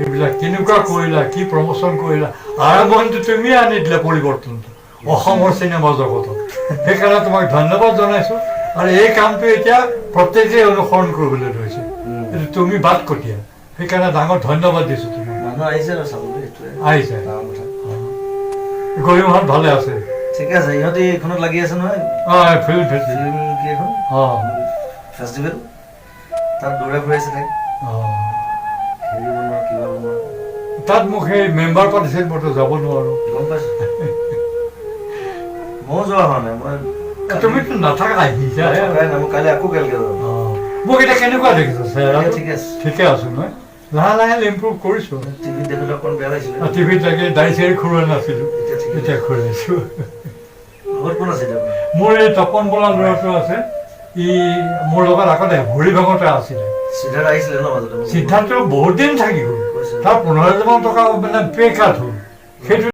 এইবিলাক কেনেকুৱা কৰিলা, কি প্ৰমোশ্যন কৰিলা। আৰম্ভণিটো তুমিয়ে আনি দিলা পৰিৱৰ্তনটো অসমৰ চিনেমা জগতত। সেইকাৰণে তোমাক ধন্যবাদ জনাইছোঁ। আৰু এই কামটো এতিয়া প্ৰত্যেকেই অনুসৰণ কৰিবলৈ ধৰিছে। এইটো তুমি বাট কটীয়া, সেইকাৰণে ডাঙৰ ধন্যবাদ দিছোঁ তোমাক। মানুহ আহিছে আৰু চাবলৈ, সেইটোৱে আহিছে। ডাঙৰ কথা। গৰিমাহঁত ভালে আছে? ঠিকে আছে, ইহঁতি এইখনত লাগি আছে নহয়। অঁ, ফিল্ম ফেষ্টিভেল। ফিল্ম কি এখন ফেষ্টিভেল, তাত দৌৰাই ফুৰাইছে তাইক। হেৰি বনোৱা, কিবা বনোৱা। তাত মোক সেই মেম্বাৰ পাতিছিল, মইতো যাব নোৱাৰোঁ। গম পাইছোঁ, ময়ো যোৱা হোৱা নাই মই। তুমিতো নাথাকা, আহিছা। থকাই নাই, মই কাইলৈ আকৌ কেলকে যাম। অঁ, মোক এতিয়া কেনেকুৱা দেখিছা চেহেৰাটো? ঠিকে আছে। ঠিকে আছো নহয়? লাহে লাহে ইম্প্ৰুভ কৰিছোঁ। টিভিত দেখোতে অকণ বেয়া লাগিছিলে। টিভিত লাগে দাড়ি চাড়ি খুৰোৱা নাছিলোঁ। এতিয়া ঠিকে। এতিয়া খুৰাইছোঁ। লগত কোন আছে এতিয়া আপোনাৰ? মোৰ এই তপন বলা ল'ৰাটো আছে। ই মোৰ লগত আগতে ভৰি ভাগতে আছিলে। সিদ্ধাৰ্থ আহিছিলে ন মাজতে? সিদ্ধাৰ্থ বহুত দিন থাকি গ'ল। কৈছে। তাৰ 15,000মান টকা মানে পে কাট হ'ল সেইটো।